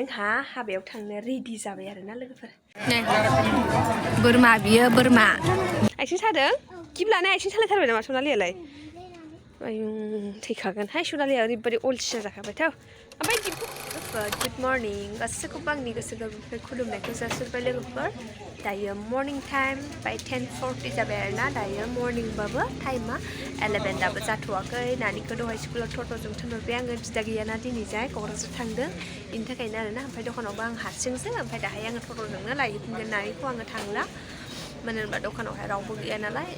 जोंहा हाबायाव थांनो रेडि जाबाय आरोना लोगोफोर बोरमा बियो बोरमा आइथिं सादों गिब लानाय आइथिं सालायथारबाय नामा सनालियालाय आयु थैखागोनहाय सनालिया ओरैबायदि अलसिया जाखाबायथ' ओमफ्राय गुड मर्निं गासैखौबो आंनि गोसो गोरबोनिफ्राय खुलुमनायखौ जासिबाय लोगोफोर दायो मर्निं टाइम बाय 10:40 जाबाय आरोना दायो मर्निंबाबो टाइमा 11 दाबो जाथ'वाखै नानिखौ दहाय स्कुलाव टट'जों थिनहरबाय आङो बिदा गैयाना दिनैजाय क'क्राझार थांदों बेनि थाखायनो आरोना ओमफ्राय दखानावबो आं हारसिंसो ओमफ्राय दाहाय आङो टट'जोंनो लायफिनगोन नानिखौ आङो थांला मानो होनबा दखानावहाय रावबो गैया नालाय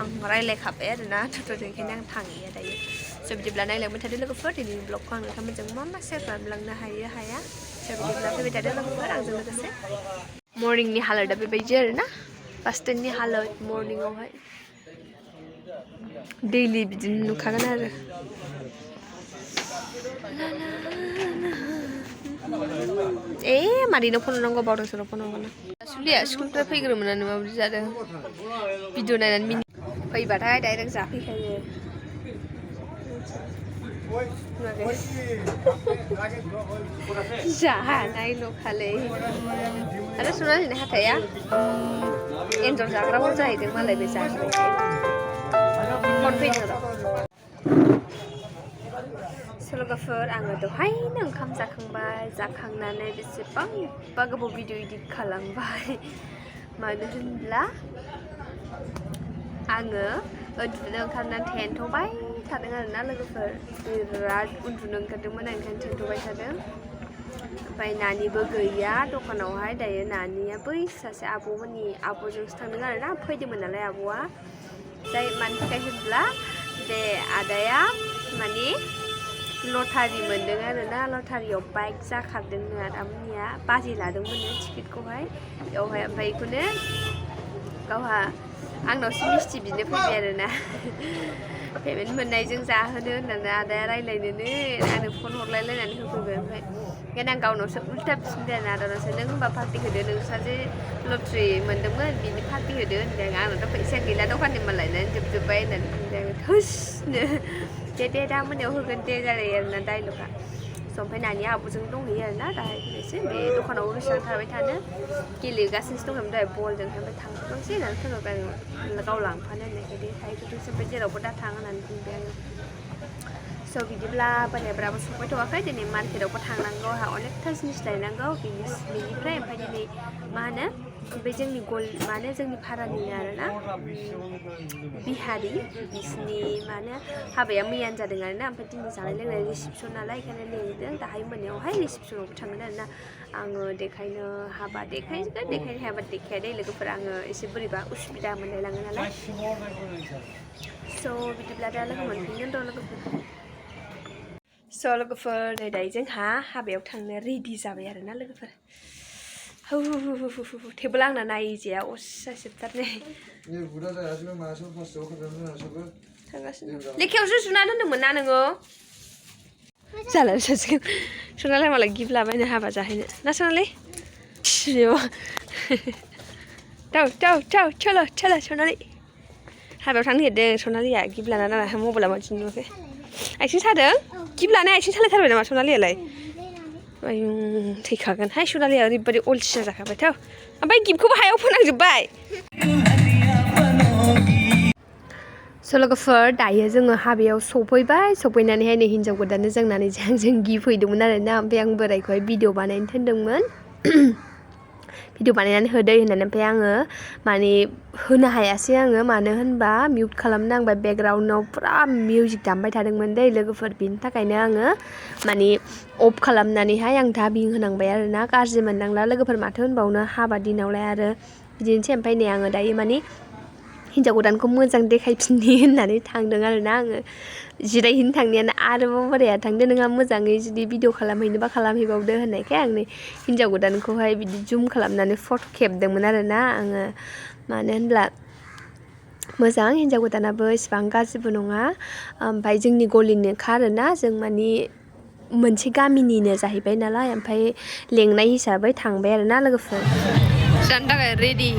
आं रायलायखाबाय आरोना टट'जों ओंखायनो आं थांलिया दायो स' बिदिब्ला नायलांबाय थादो लोगोफोर दिनैनि ब्लगखौ आं नोंथांमोनजों मा सेयार खालामलांनो हायो हाया स' बिदिब्ला फैबाय थादो लोगोफोर आंजों लोगोसे मर्निंनि हालोदा बेबायदि आरोना बास स्टेन्डनि हालोद मर्निंआवहाय दैलि बिदिनो नुखागोन आरो ए मादैनाव फन हरनांगौ बावदों सोराव फन हरगोन सुलिया स्कुलनिफ्राय फैग्रोमोनानो माबायदि जादों भिडिअ नायनानै मिनि फैबाथाय डाइरेक्ट जाफैखायो जानायल' खालै आरो सनालिनि हाथाया एन्जर जाग्राफोर जाहैदों मालाय बे जाग्राया फन फैदों र' लोगोफोर आङो दहायनो ओंखाम जाखांबाय जाखांनानै बेसेबांबा गोबाव भिडिअ इडिट खालामबाय मानो होनब्ला आङो उन्दुनो ओंखारनानै थेन्थ'बाय थादों आरोना लोगोफोर बिराद उन्दुनो ओंखारदोंमोन आं ओंखायनो थेन्थ'बाय थादों ओमफ्राय नानिबो गैया दखानावहाय दायो नानिया बै सासे आब'मोननि आब'जोंसो थांदों आरोना फैदोंमोन नालाय आब'आ जाय मानि थाखाय होनब्ला बे आदाया माने लटारि मोनदों आरोना लटारियाव बाइक जाखारदोंनो आदामोननिया बाजि लादोंमोननो टिकेटखौहाय बेवहाय ओमफ्राय बेखौनो गावहा आंनावसो मिस्थि बिनो फैबाय आरोना पेमेन्ट मोननायजों जाहोनो होननानै आदाया रायलायनोनो आंनो फन हरलायलायनानै होफैबाय ओमफ्राय ओंखायनो आं गावनावसो उल्था बिफिनबाय आरोना आदानावसो नों होनबा पार्टि होदो नोंस्रा जे लटारि मोनदोंमोन बिनि पार्टि होदो होनदों आंनावथ' फैसा गैला दखाननि माल लायनानै जोबजोब्बाय होननानै बुंदों आङो थोसनो दे दा मोनायाव होगोन दे जालायो आरोना डाइलगा स' ओमफ्राय नानि आब'जों दंहैयो आरोना दाहाय फैनोसै बे दखानाव बेसेबां थाबाय थानो गेलेगासिनोसो दंमोन दहाय बलजों ओमफ्राय थांथ'नोसै होननानै थिनहरबाय आङो गाव लांफानो होननायखाय दे थाहैथ'थोंसै ओमफ्राय जेरावबो दा थाङ होननानै बुंबाय आङो स' बिदिब्ला बोरायफ्राबो सफैथ'वाखै दिनै मार्केटावबो थांनांगौ आंहा अनेकथा जिनिस लायनांगौ बेनिफ्राय ओमफ्राय दिनै मा होनो बे जोंनि माने जोंनि भारानिनो आरोना बिहारि बिसिनि माने हाबाया मैयानो जादों आरोना ओमफ्राय दिनै जानाय लोंनाय रिसिपसन नालाय ओंखायनो लिंदों दाहाय मोनायावहाय रिसिपसनावबो थांगोन आरोना आङो देखायनो हाबा हायाबा देखाया दे लोगोफोर आङो एसे बोरैबा उसुबिदा मोनलायलाङो नालाय स' बिदिब्ला दा लोगो मोनफिनगोन र' लोगोफोर स' लोगोफोर नै दायो जोंहा हाबायाव थांनो रेडि जाबाय आरोना लोगोफोर थेवबोला आंना नायजाया असायसोबथारनै लेखायावसो जुना दोन्दोंमोन ना नोङो जाला जासिगोन सनालाय मालाय गिफ्ट लाबायनो हाबा जाहैनो ना सनालि चलो सनालि हाबायाव थांनो नागिरदों सनालिया गिफ्ट लाना नालाय मबाइला मानसि नुवाखै आइथिं सादों गिफ्ट लानाय आइथिं सालायथारबाय नामा सनालियालाय आयु थैखागोनहाय सनालिया ओरैबायदि अलसिया जाखाबायथ' ओमफ्राय गिफ्टखौबो हायाव फोनांजोब्बाय स' लोगोफोर दायो जोङो हाबायाव सफैबाय सफैनानैहाय नै हिन्जाव गोदाननो जोंनानै जों गिफ्ट हैदोंमोन आरोना ओमफ्राय आं बोरायखौहाय भिडिअ बानायनो थिनदोंमोन भिडिअ बानायनानै होदै होननानै ओमफ्राय आङो माने होनो हायासै आङो मानो होनबा मिउट खालामनांबाय बेकग्राउन्डआव पुरा मिउजिक दामबाय थादोंमोन दै लोगोफोर बिनि थाखायनो आङो माने अफ खालामनानैहाय आं दाबिं होनांबाय आरोना गाज्रि मोननांला लोगोफोर माथो होनबावनो हाबा दिनावलाय आरो बिदिनोसै ओमफ्राय नै आङो दायो माने हिन्जाव गोदानखौ मोजां देखायफिननि होननानै थांदों आरोना आङो जिरायहैनो थांनायानो आरोबाव बोराया थांदो नोंहा मोजाङै जुदि भिडिअ खालामहैनोबा खालामहैबावदो होननायखाय आं नै हिन्जाव गोदानखौहाय बिदि जुम खालामनानै फट' खेबदोंमोन आरोना आङो मानो होनब्ला मोजां हिन्जाव गोदानाबो इसिबां गाज्रिबो नङा ओमफ्राय जोंनि गलिनिनोखा आरोना जों माने मोनसे गामिनिनो जाहैबाय नालाय ओमफ्राय लेंनाय हिसाबै थांबाय आरोना लोगोफोर जानो थाखाय रेडि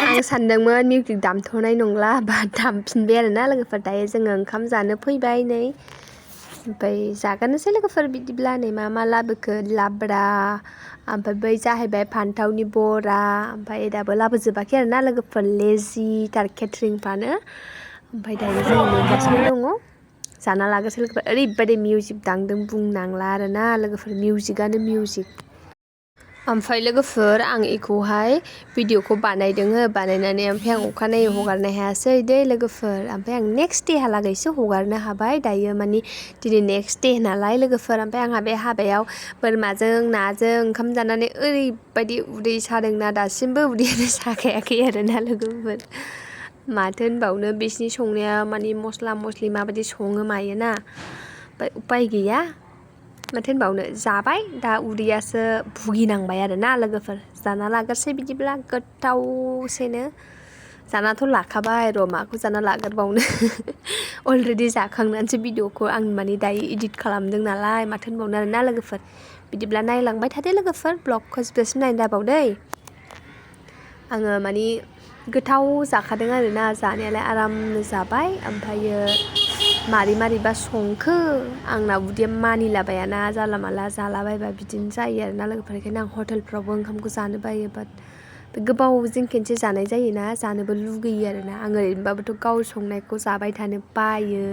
आं सानदोंमोन मिउजिक दामथ'नाय नंला बा दामफिनबाय आरोना लोगोफोर दायो जोङो ओंखाम जानो फैबाय नै ओमफ्राय जागानोसै लोगोफोर बिदिब्ला नै मा लाबोखो लाब्रा ओमफ्राय बै जाहैबाय फान्थावनि बरा ओमफ्राय दाबो लाबोजोबाखै आरोना लोगोफोर लेजिथार केटारिंफ्रानो ओमफ्राय दायो जों मोनगासिनो दङ जाना लागोसै लोगोफोर ओरैबायदि मिउजिक दांदों बुंनांला आरोना लोगोफोर मिउजिकआनो मिउजिक ओमफ्राय लोगोफोर आं इखौहाय भिडिअखौ बानायदों बानायनानै ओमफ्राय आं अखानायै हगारनो हायासै दै लोगोफोर ओमफ्राय आं नेक्स्ट देहालागैसो हगारनो हाबाय दायो मानि दिनै नेक्स्ट दे नालाय लोगोफोर ओमफ्राय आंहा बे हाबायाव बोरमाजों नाजों ओंखाम जानानै ओरैबायदि उदै सादोंना दासिमबो उदैयानो साखायाखै आरोना लोगोफोर माथो होनबावनो बिसिनि संनाया मानि मस्ला मस्लि माबायदि सङो मायोना ओमफ्राय उपाय गैया माथो होनबावनो जाबाय दा उदैयासो भुगिनांबाय आरोना लोगोफोर जाना लागोरसै बिदिब्ला गोथावसेनो जानाथ' लाखाबाय र' माखौ जाना लाग्रोबावनो अलरेडि जाखांनानैसो भिडिअखौ आं माने दायो इडिट खालामदों नालाय माथो होनबावनो आरोना लोगोफोर बिदिब्ला नायलांबाय थादो लोगोफोर ब्लगखौ जोबजासिम नायनो दाबावदै आङो माने गोथाव जाखादों आरोना जानायालाय आरामनो जाबाय ओमफ्रायो मारैबा संखो आंना उदैया मानिलाबायाना जाला माला जालाबायबा बिदिनो जायो आरोना लोगोफोर बेखायनो आं हटेलफ्रावबो ओंखामखौ जानो बायो बाट गोबावजों खेनसे जानाय जायोना जानोबो लुगैयो आरोना आं ओरैनोबाबोथ' गाव संनायखौ जाबाय थानो बायो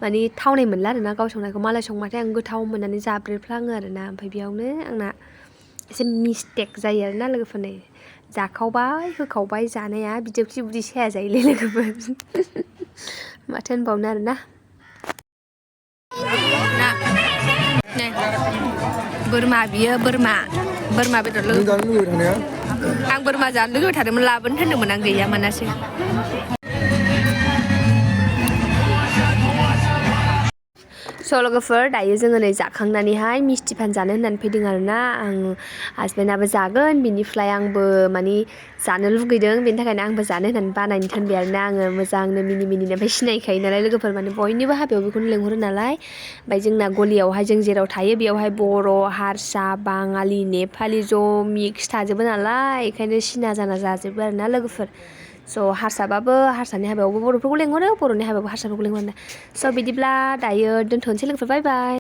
माने थावनाय मोनला आरोना गाव संनायखौ मालाय संबाथाय आं गोथाव मोननानै जाब्रेफ्लाङो आरोना ओमफ्राय बेयावनो आंना एसे मिस्टेक जायो आरोना लोगोफोर नै जाखावबाय होखावबाय जानाया बिदियावखि उदै साया जायोलै लोगोफोर माथो होनबावनो आरोना बोरमा बियो बोरमा बेदर आं बोरमा जानो लुगैबाय थादोंमोन लाबोनो होनदोंमोन आं गैया मोनासै स' लोगोफोर दायो जोङो नै जाखांनानैहाय मिस्थि पान जानो होननानै फैदों आरोना आं हासबेन्डआबो जागोन बिनिफ्राय आंबो माने जानो लुगैदों बेनि थाखायनो आंबो जानो होननानै बानायनो थिनबाय आरोना आङो मोजांनो मिनिनो ओमफ्राय सिनायखायो नालाय लोगोफोर माने बयनिबो हाबायाव बेखौनो लेंहरो नालाय ओमफ्राय जोंना गलियावहाय जों जेराव थायो बेयावहाय बर' हारसा बाङालि नेपालि ज' मिक्स थाजोबो नालाय बेखायनो सिना जाना जाजोबो आरोना लोगोफोर स' हारसाबाबो हारसानि हाबायावबो बर'फोरखौ लेंहरो बर'नि हाबायावबो हारसाफोरखौ लेंहरो स' बिदिब्ला दायो दोनथ'नोसै लोगोफोर बाय बाय